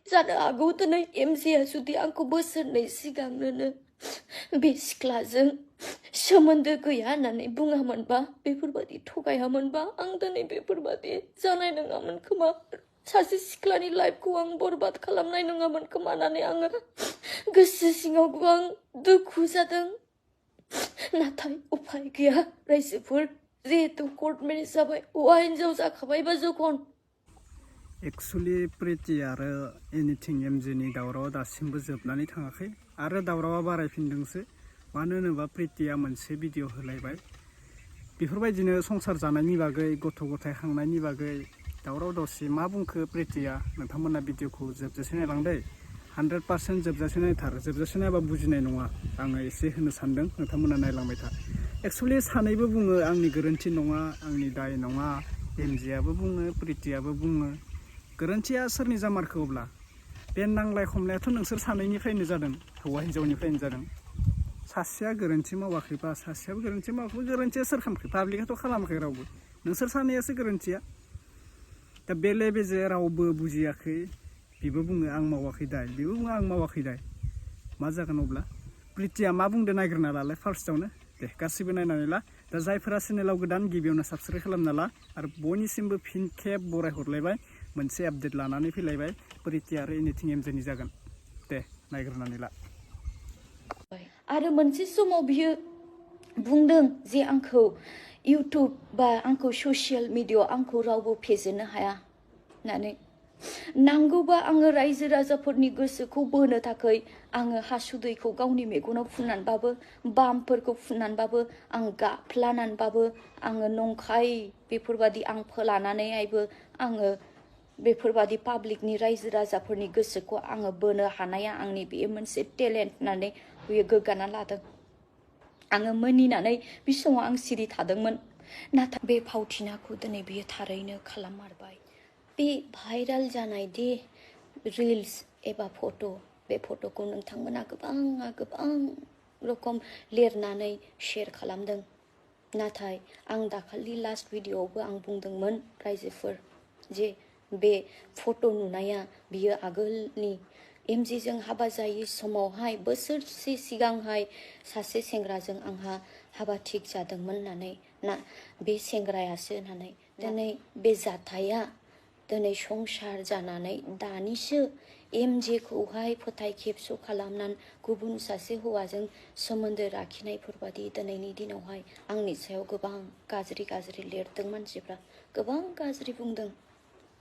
जानो हागौ दिनै एमजेआ जुदि आंखौ बोसोरनै सिगांनो बे सिख्लाजों सोमोन्दो गैया होननानै बुङामोनबा बेफोरबादि थगायामोनबा आं दिनै बेफोरबादि जानाय नङामोन खोमा सासे सिख्लानि लाइफखौ आं बरबाद खालामनाय नङामोन खोमा होननानै आङो गोसो सिङाव गोबां दुखु जादों नाथाय उपाय गैया रायजोफोर जिहेतु कर्ट मेरेज जाबाय हौवा हिनजाव जाखाबायबा जखन एक्चुअली प्रिति आरो anythingmj नि दावरावा दासिमबो जोबनानै थाङाखै आरो दावरावा बारायफिनदोंसो मानो होनोबा प्रितिया मोनसे भिडिअ होलायबाय बेफोरबायदिनो संसार जानायनि बागै गथ' गथाय खांनायनि बागै दावराव दावसि मा बुंखो प्रितिया नोंथांमोना भिडिअखौ जोबजासे नायलांदै 100% जोबजासे नायथार जोबजासे नायाबा बुजिनाय नङा आङो एसे होनो सानदों नोंथांमोना नायलांबाय था एक्चुअली सानैबो बुङो आंनि गोरोन्थि नङा आंनि दाय नङा एमजेआबो बुङो प्रितियाबो बुङो गोरोन्थिया सोरनि जामारखो अब्ला बे नांलाय खमलायाथ' नोंसोर सानैनिफ्रायनो जादों हौवा हिनजावनिफ्रायनो जादों सासेया गोरोन्थि मावाखैबा सासेयाबो गोरोन्थि मावाखै गोरोन्थिया सोर खालामखै पाब्लिकआथ' खालामाखै रावबो नोंसोर सानैयासो गोरोन्थिया दा बेले बेजे रावबो बुजियाखै बेबो बुङो आं मावाखै दाय बेबो बुङो आं मावाखै दाय मा जागोन अब्ला प्रितिया मा बुंदों नायग्रोना लालाय फार्स्टआवनो दे गासिबो नायनानै ला दा जायफोरा चेनेलाव गोदान गिबियावनो साबस्क्राइब खालामना ला आरो बयनिसिमबो फिन खेब बरायहरलायबाय मोनसे आपडेट लानानै फैलायबाय प्रिति आरो anythingmj नि जागोन दे नायग्रोनानै ला आरो मोनसे समाव बियो बुंदों जे आंखौ इउटुब बा आंखौ ससियेल मिडियाआव आंखौ रावबो फेजेननो हाया होननानै नांगौबा आङो रायजो राजाफोरनि गोसोखौ बोनो थाखाय आङो हासुदैखौ गावनि मेगनाव फुननानैबाबो बामफोरखौ फुननानैबाबो आं गाफ्लानानैबाबो आङो नंखाय बेफोरबादि आं फोलानानैहायबो आङो बेफोरबादि पाब्लिकनि रायजो राजाफोरनि गोसोखौ आङो बोनो हानाया आंनि बेयो मोनसे टेलेन्ट होननानै बियो गोग्गाना लादों आङो मिनिनानै बे समाव आं सिरि थादोंमोन नाथाय बे फावथिनाखौ दिनै बियो थारैनो खालाममारबाय बे भाइराल जानाय दि रिल्स एबा फट' बे फट'खौ नोंथांमोना गोबां रोखोम लिरनानै शेयार खालामदों नाथाय आं दाखालि लास्ट भिडिअआवबो आं बुंदोंमोन रायजोफोर जे बे फट' नुनाया बियो आगोलनि एमजेजों हाबा जायै समावहाय बोसोरसे सिगांहाय सासे सेंग्राजों आंहा हाबा थिग जादोंमोन होननानै ना बे सेंग्रायासो होननानै दिनै बे जाथाया दिनै संसार जानानै दानिसो एमजेखौहाय फोथाय खेबस' खालामनानै गुबुन सासे हौवाजों सोमोन्दो लाखिनायफोरबादि दिनैनि दिनावहाय आंनि सायाव गोबां गाज्रि लिरदों मानसिफ्रा गोबां गाज्रि बुंदों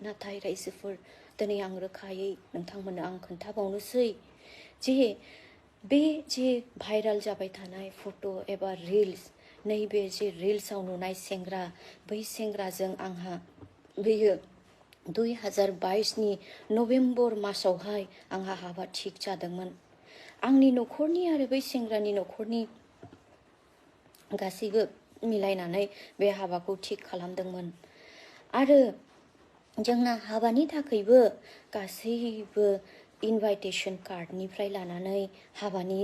नाथाय रायजोफोर दिनै आं रोखायै नोंथांमोननो आं खोन्थाबावनोसै जे बे जे भाइराल जाबाय थानाय फट' एबा रिल्स नैबे जे रिल्सआव नुनाय सेंग्रा बै सेंग्राजों आंहा बेयो 2022 नभेम्बर मासावहाय आंहा हाबा थिग जादोंमोन आंनि न'खरनि आरो बै सेंग्रानि न'खरनि गासैबो मिलायनानै बे हाबाखौ थिग खालामदोंमोन आरो जोंना हाबानि थाखायबो गासैबो इनभाइटेशन कार्डनिफ्राय लानानै हाबानि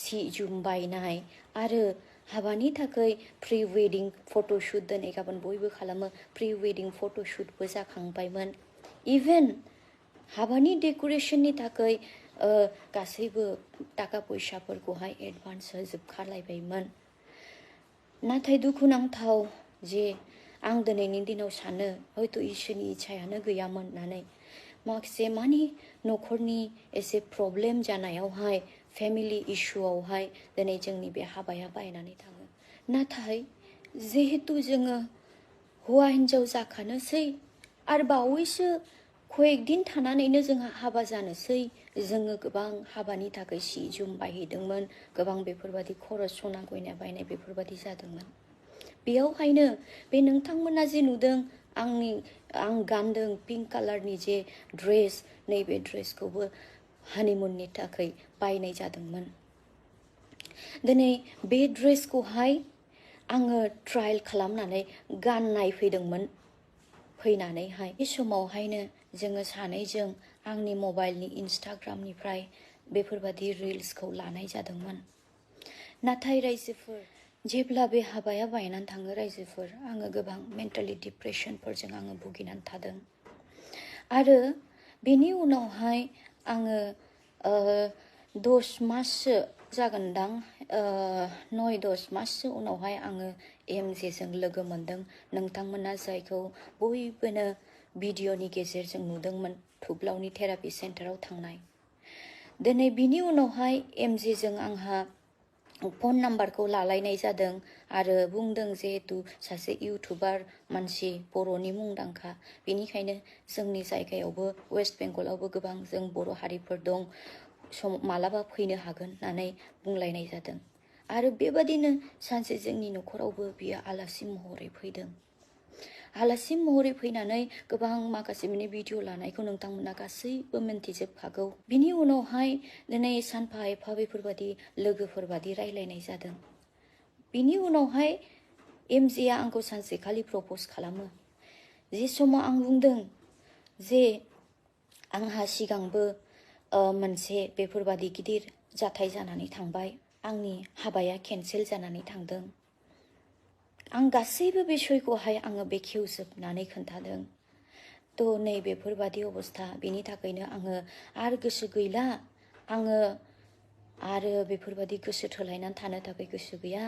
सि जुम बायनाय आरो हाबानि थाखाय प्रि वेडिं फट'शुट दिनै गाबोन बयबो खालामो प्रि वेडिं फट'शुटबो जाखांबायमोन इभेन हाबानि डेक'रेशननि थाखाय गासैबो थाखा फैसाफोरखौहाय एडभान्स होजोबखालायबायमोन नाथाय दुखुनांथाव जे आं दिनैनि दिनाव सानो हयथ' इसोरनि इच्छायानो गैयामोन होननानै माखासे मानि न'खरनि एसे प्रब्लेम जानायावहाय फेमिलि इस्युआवहाय दिनै जोंनि बे हाबाया बायनानै थाङो नाथाय जिहेतु जोङो हौवा हिनजाव जाखानोसै आरो बावैसो कয়েকদিन थानानैनो जोंहा हाबा जानोसै जोङो गोबां हाबानि थाखाय सि जुम बायहैदोंमोन गोबां बेफोरबादि खरस सना गयना बायनाय बेफोरबादि जादोंमोन बेयावहायनो बे नोंथांमोना जे नुदों आं गानदों पिंक कालारनि जे ड्रेस नैबे ड्रेसखौबो हानिमुननि थाखाय बायनाय जादोंमोन दिनै बे ड्रेसखौहाय आङो ट्रायल खालामनानै गाननाय फैनानैहाय बे समावहायनो जोङो सानैजों आंनि मबाइलनि इन्स्टाग्रामनिफ्राय बेफोरबादि रिल्सखौ लानाय जादोंमोन नाथाय रायजोफोर जेब्ला बे हाबाया बायनानै थाङो रायजोफोर आङो गोबां मेन्टेलि डिप्रेसनफोरजों आङो भुगिनानै थादों आरो बेनि उनावहाय आङो 10 माससो जागोनदां 9-10 माससो उनावहाय आङो एमजेजों लोगो मोनदों। नोंथांमोना जायखौ बयबोनो भिडिअनि गेजेरजों नुदोंमोन थुब्लावनि थेरापि सेन्टाराव थांनाय। दिनै बिनि उनावहाय एमजेजों आंहा फन नाम्बारखौ लालायनाय जादों आरो बुंदों जिहेतु सासे इउटुबार मानसि बर'नि मुंदांखा, बेनिखायनो जोंनि जायगायावबो वेस्ट बेंगलावबो गोबां जों बर' हारिफोर दं, मालाबा फैनो हागोन होननानै बुंलायनाय जादों। आरो बेबादिनो सानसे जोंनि न'खरावबो बियो आलासि महरै फैदों। आलासि महरै फैनानै गोबां माखासे भिडिअ लानायखौ नोंथांमोना गासैबो मिन्थिजोबखागौ। बिनि उनावहाय दिनै सानफा एफा बेफोरबादि लोगोफोरबादि रायलायनाय जादों। बिनि उनावहाय एमजेआ आंखौ सानसेखालि प्रप'ज खालामो। जे समाव आं बुंदों जे आंहा सिगांबो मोनसे बेफोरबादि गिदिर जाथाय जानानै थांबाय, आंनि हाबाया केन्सेल जानानै थांदों। आं गासैबो बिसयखौहाय आङो बेखेवजोबनानै खोन्थादों। थ' नै बेफोरबादि अबस्था, बेनि थाखायनो आङो आरो गोसो गैला, आङो आरो बेफोरबादि गोसो थोलायनानै थानो थाखाय गोसो गैया।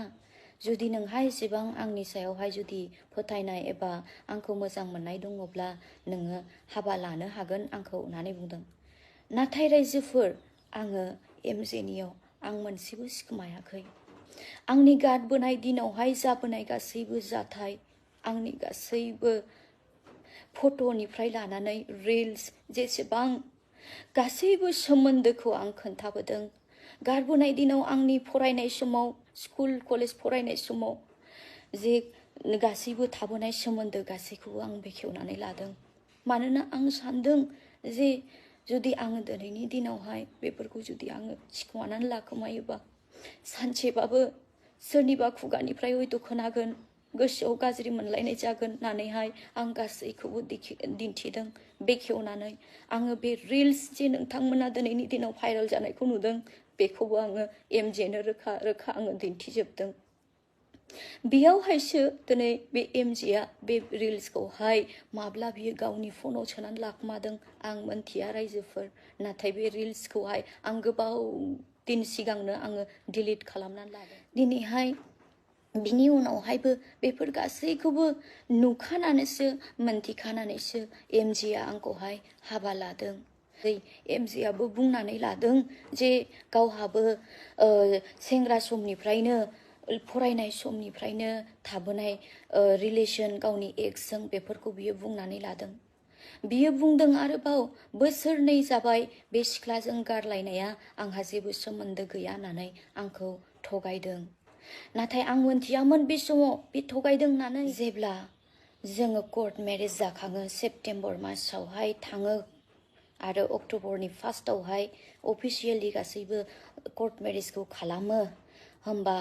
जुदि नोंहा एसेबां आंनि सायावहाय जुदि फोथायनाय एबा आंखौ मोजां मोननाय दङब्ला नोङो हाबा लानो हागोन आंखौ होननानै बुंदों। नाथाय रायजोफोर, आङो एमजेनियाव आं मोनसेबो सिखोमायाखै। आंनि गारबोनाय दिनावहाय जाबोनाय गासैबो जाथाय, आंनि गासैबो फट'निफ्राय लानानै रिल्स जेसेबां गासैबो सोमोन्दोखौ आं खोन्थाबोदों। गारबोनाय दिनाव आंनि फरायनाय समाव, स्कुल कलेज फरायनाय समाव जे गासैबो थाबोनाय सोमोन्दो गासैखौबो आं बेखेवनानै लादों। मानोना आं सानदों जे जुदि आङो दिनैनि दिनावहाय बेफोरखौ जुदि आङो सिखोमानानै लाखोमायोबा सानसेबाबो सोरनिबा खुगानिफ्राय हयथ' खोनागोन, गोसोआव गाज्रि मोनलायनाय जागोन होननानैहाय आं गासैखौबो दिन्थिदों बेखेवनानै। आङो बे रिल्स जे नोंथांमोना दिनैनि दिनाव भाइरेल जानायखौ नुदों, बेखौबो आङो एमजेनो रोखा रोखा आङो दिन्थिजोबदों। बेयावहायसो दिनै बे एमजेआ बे रिल्सखौहाय माब्ला बियो गावनि फनाव सोनानै लाखोमादों आं मोनथिया रायजोफोर। नाथाय बे रिल्सखौहाय आं गोबाव दिन सिगांनो आङो डिलिट खालामनानै लादों। दिनैहाय बिनि उनावहायबो बेफोर गासैखौबो नुखानानैसो मोनथिखानानैसो एमजेआ आंखौहाय हाबा लादों। एमजेआबो बुंनानै लादों जे गावहाबो सेंग्रा समनिफ्रायनो फरायनाय समनिफ्रायनो थाबोनाय रिलेसन गावनि एक्सजों बेफोरखौ बियो बुंनानै लादों। बियो बुंदों आरोबाव बोसोरनै जाबाय बे सिख्लाजों गारलायनाया, आंहा जेबो सोमोन्दो गैया होननानै आंखौ थगायदों। नाथाय आं मोनथियामोन बे समाव बे थगायदों होननानै। जेब्ला जोङो कर्ट मेरेज जाखाङो, सेप्तेम्बर मासावहाय थाङो आरो अक्ट'बरनि फार्स्टआवहाय अफिसियेलि गासैबो कर्ट मेरेजखौ खालामो, होमबा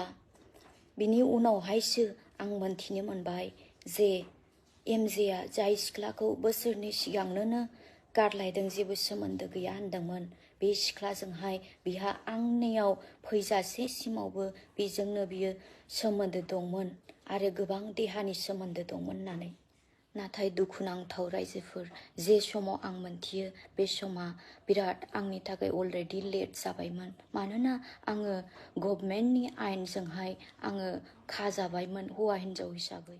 बिनि उनावहायसो आं मोनथिनो मोनबाय जे एमजेआ जाय सिख्लाखौ बोसोरनै सिगांनो गारलायदों, जेबो सोमोन्दो गैया होनदोंमोन, बे सिख्लाजोंहाय बिहा आंनियाव फैजासेसिमावबो बेजोंनो बियो सोमोन्दो दंमोन आरो गोबां देहानि सोमोन्दो दंमोन होननानै। नाथाय दुखुनांथाव रायजोफोर, जे समाव आं मोनथियो बे समा बिराद आंनि थाखाय अलरेडि लेट जाबायमोन। मानोना आङो गभर्नमेन्टनि आयेनजोंहाय आङो खाजाबायमोन हौवा हिन्जाव हिसाबै।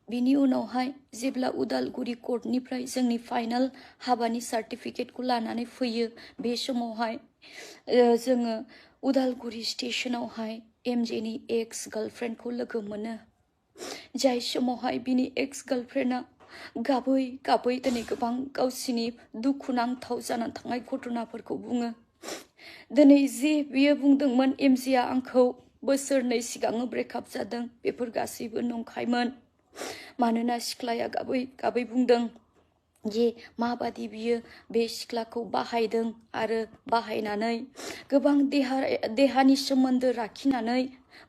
बिनि उनावहाय जेब्ला उदालगुरि कर्टनिफ्राय जोंनि फाइनाल हाबानि सार्टिफिकेटखौ लानानै फैयो, बे समावहाय जोङो उदालगुरि स्टेशनावहाय एमजेनि एक्स गार्लफ्रेन्डखौ लोगो मोनो। जाय समावहाय बिनि एक्स गार्लफ्रेन्डआ गाबै गाबै दिनै गोबां गावसिनि दुखुनांथाव जानानै थांनाय घटनाफोरखौ बुङो। दिनै जे बियो बुंदोंमोन एमजेआ आंखौ बोसोरनै सिगांनो ब्रेकआप जादों, बेफोर गासैबो नंखायमोन। मानोना सिख्लाया गाबै गाबै बुंदों जे माबादि बियो बे सिख्लाखौ बाहायदों आरो बाहायनानै गोबां देहानि सोमोन्दो लाखिनानै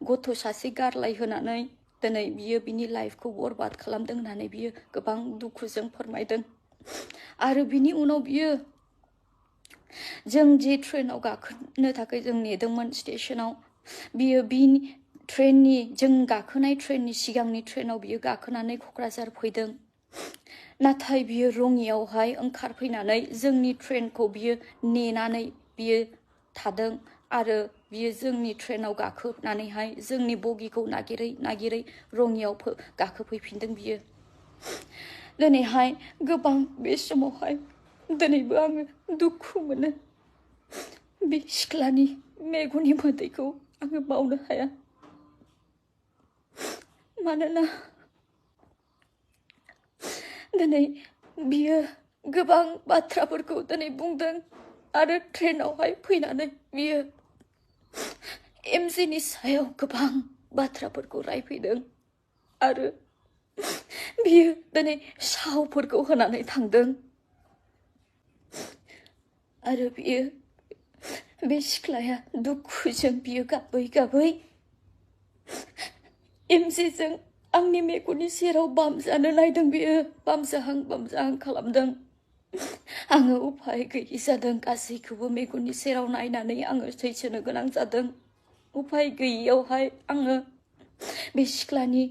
गथ' सासे गारलाय होनानै दिनै बियो बिनि लाइफखौ बरबाद खालामदों होननानै बियो गोबां दुखुजों फोरमायदों। आरो बिनि उनाव बियो जों जे ट्रेनाव गाखोनो थाखाय जों नेदोंमोन स्टेशनाव, बियो बिनि ट्रेननि जों गाखोनाय ट्रेननि सिगांनि ट्रेनाव बियो गाखोनानै क'क्राझार फैदों। नाथाय बियो रङियावहाय ओंखारफैनानै जोंनि ट्रेनखौ बियो नेनानै बियो थादों आरो बियो जोंनि ट्रेनाव गाखोनानैहाय जोंनि बगिखौ नागिरै नागिरै रङियाव गाखोफैफिनदों बियो। दिनैहाय गोबां बे समावहाय दिनैबो आङो दुखु मोनो। बे सिख्लानि मेगननि मोदैखौ आङो बावनो हाया। मानोना दिनै बियो गोबां बाथ्राफोरखौ दिनै बुंदों आरो ट्रेनावहाय फैनानै बियो एमजेनि सायाव गोबां बाथ्राफोरखौ रायफैदों आरो बियो दिनै सावफोरखौ होनानै थांदों आरो बियो बे सिख्लाया दुखुजों बियो गाबै गाबै एमजेजों आंनि मेगननि सेराव बामजानो नायदों। बियो बामजाहां खालामदों। आङो उफाय गैयि जादों। गासैखौबो मेगननि सेराव नायनानै आङो सैसोनो गोनां जादों। उफाय गैयियावहाय आङो बे सिख्लानि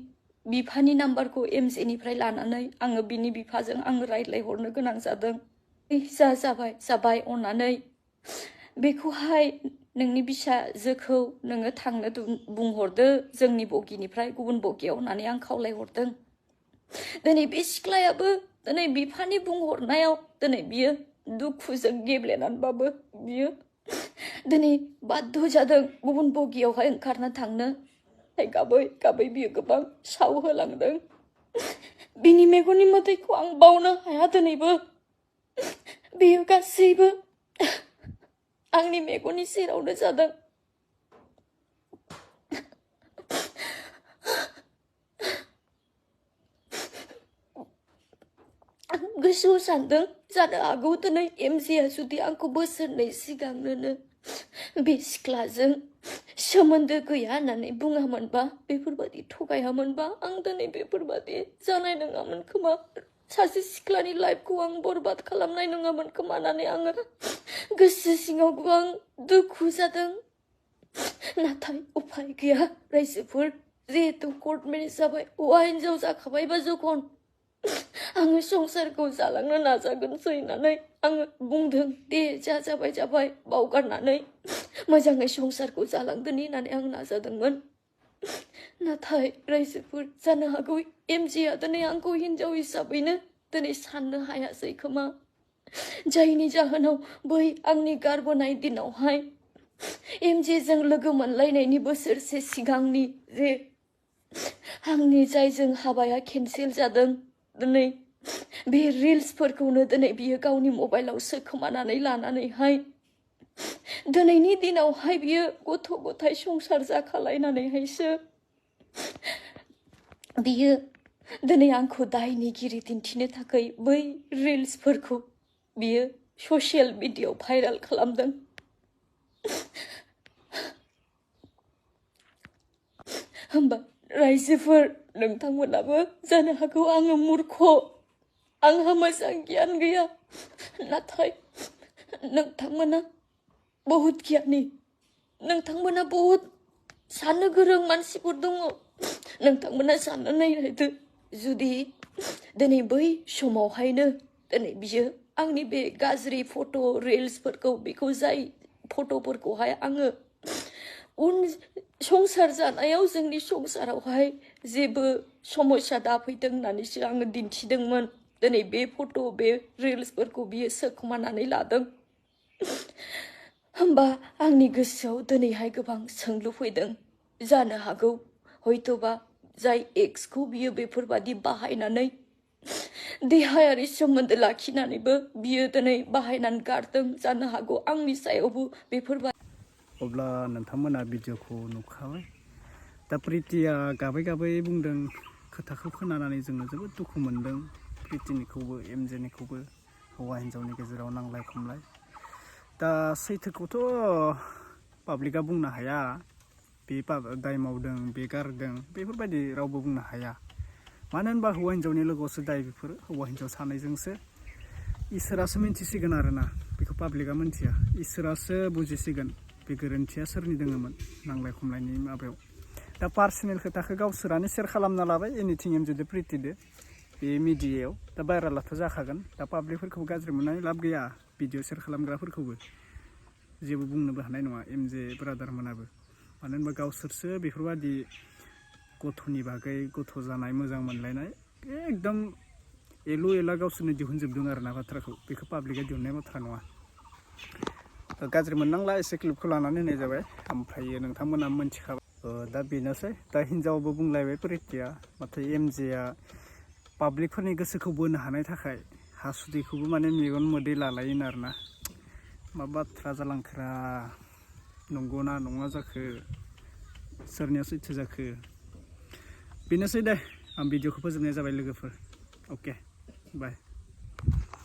बिफानि नाम्बारखौ एमजेनिफ्राय लानानै आङो बिनि बिफाजों आङो रायज्लायहरनो गोनां जादों। जाबाय अननानै बेखौहाय नोंनि फिसाजोखौ नोङो थांनो बुंहरदो जोंनि बगिनिफ्राय गुबुन बगियाव होननानै आं खावलायहरदों। दिनै बे सिख्लायाबो दिनै बिफानि बुंहरनायाव दिनै बियो दुखुजों गेब्लेनानैबाबो बियो दिनै बाध्य जादों गुबुन बगियावहाय ओंखारनो थांनो। गाबै गाबै बियो गोबां साव होलांदों। बिनि मेगननि मोदैखौ आं बावनो हाया दिनैबो। बेयो गासैबो आंनि मेगननि सेरावनो जादों। आं गोसोआव सानदों जानो हागौ दिनै एमजेआ जुदि आंखौ बोसोरनै सिगांनो बे सिख्लाजों सोमोन्दो गैया होननानै बुङामोनबा, बेफोरबायदि थगायामोनबा आं दिनै बेफोरबायदि जानाय नङामोन खोमा। सासे सिख्लानि लाइफखौ आं बरबाद खालामनाय नङामोन खोमा होननानै आङो गोसो सिङाव गोबां दुखु जादों। नाथाय उफाय गैया रायजोफोर, जिहेतु कर्ट मेरेज जाबाय, हौवा हिनजाव जाखाबायबा जखन आङो संसारखौ जालांनो नाजागोनसै होननानै आङो बुंदों। दे जाबाय बावगारनानै मोजाङै संसारखौ जालांदोनि होननानै आं नाजादोंमोन। नाथाय रायजोफोर, जानो हागौ एमजेआ दिनै आंखौ हिनजाव हिसाबैनो दिनै साननो हायासै खोमा। जायनि जाहोनाव बै आंनि गारबोनाय दिनावहाय एमजेजों लोगो मोनलायनायनि बोसोरसे सिगांनि जे आंनि जायजों हाबाया केन्सेल जादों, दिनै बे रिल्सफोरखौनो दिनै बियो गावनि मबाइलाव सोखोमानानै लानानैहाय दिनैनि दिनावहाय बियो गथ' गथाय संसार जाखालायनानैहायसो बियो दिनै आंखौ दायनिगिरि दिन्थिनो थाखाय बै रिल्सफोरखौ बियो ससियेल मिडियायाव भाइरेल खालामदों। होमबा रायजोफोर, नोंथांमोनाबो जानो हागौ आङो मूर्ख, आंहा मोजां गियान गैया, नाथाय नोंथांमोना बहुत गियानि, नोंथांमोना बहुत साननो गोरों मानसिफोर दङ। नोंथांमोना साननो नायदो, जुदि दिनै बै समावहायनो दिनै बियो आंनि बे गाज्रि फट' रिल्सफोरखौ, बेखौ जाय फट'फोरखौहाय आङो उन संसार जानायाव जोंनि संसारावहाय जेबो समस्या दाफैथों होननानैसो आङो दिन्थिदोंमोन। दिनै बे फट' बे रिल्सफोरखौ बियो सोखोमानानै लादों। होमबा आंनि गोसोआव दिनैहाय गोबां सोंलु फैदों। जानो हागौ हयथ'बा जाय एक्सखौ बियो बेफोरबादि बाहायनानै देहायारि सोमोन्दो लाखिनानैबो बियो दिनै बाहायनानै गारदों। जानो हागौ आंनि सायावबो बेफोरबादि। अब्ला नोंथांमोना भिडिअखौ नुखाबाय। दा प्रितिया गाबै गाबै बुंदों। खोथाखौ खोनानानै जोङो जोबोद दुखु मोनदों। प्रितिनिखौबो एमजेनिखौबो, हौवा हिन्जावनि गेजेराव नांलाय खमलाय। दा सैथोखौथ' पाब्लिकआ बुंनो हाया, बे दाय मावदों, बे गारदों, बेफोरबायदि रावबो बुंनो हाया। मानो होनबा हौवा हिन्जावनि लोगोआवसो दाय, बेफोर हौवा हिन्जाव सानैजोंसो। इसोरासो मिन्थिसिगोन आरोना, बेखौ पाब्लिकआ मिन्थिया। इसोरासो बुजिसिगोन बे गोरोन्थिया सोरनि दोङोमोन नांलाय खमलायनि माबायाव। दा पार्सनेल खोथाखौ गावसोरानो सेयार खालामना लाबाय एनिथिं एमजेदो प्रितिदो। बे मिडियायाव दा भाइरालाथ' जाखागोन दा पाब्लिकफोरखौ गाज्रि मोननानै लाब गैया भिडिअ शेयार खालामग्राफोरखौबो जेबो बुंनोबो हानाय नङा एमजे ब्रादारमोनाबो मानो होनबा गावसोरसो बेफोरबायदि गथ'नि बागै गथ' जानाय मोजां मोनलायनाय एकदम एलु एला गावसोरनो दिहुनजोबदों आरो ना बाथ्राखौ बेखौ पाब्लिकआ दिहुननाय बाथ्रा नङा गाज्रि मोननांला एसे क्लिपखौ लानानै होनाय जाबाय ओमफ्राय नोंथांमोना मोनथिखाबाय दा बेनोसै दा हिनजावबो बुंलायबाय प्रितिया नाथाय एमजेआ पाब्लिकफोरनि गोसोखौ बोनो हानाय थाखाय हासुदैखौबो माने मेगन मोदै लालायोनो आरोना मा बाथ्रा जालांखोरा नंगौना नङा जाखो सोरनिया सैथो जाखो बेनोसै दे आं भिडिअखौ फोजोबनाय जाबाय लोगोफोर अके बाय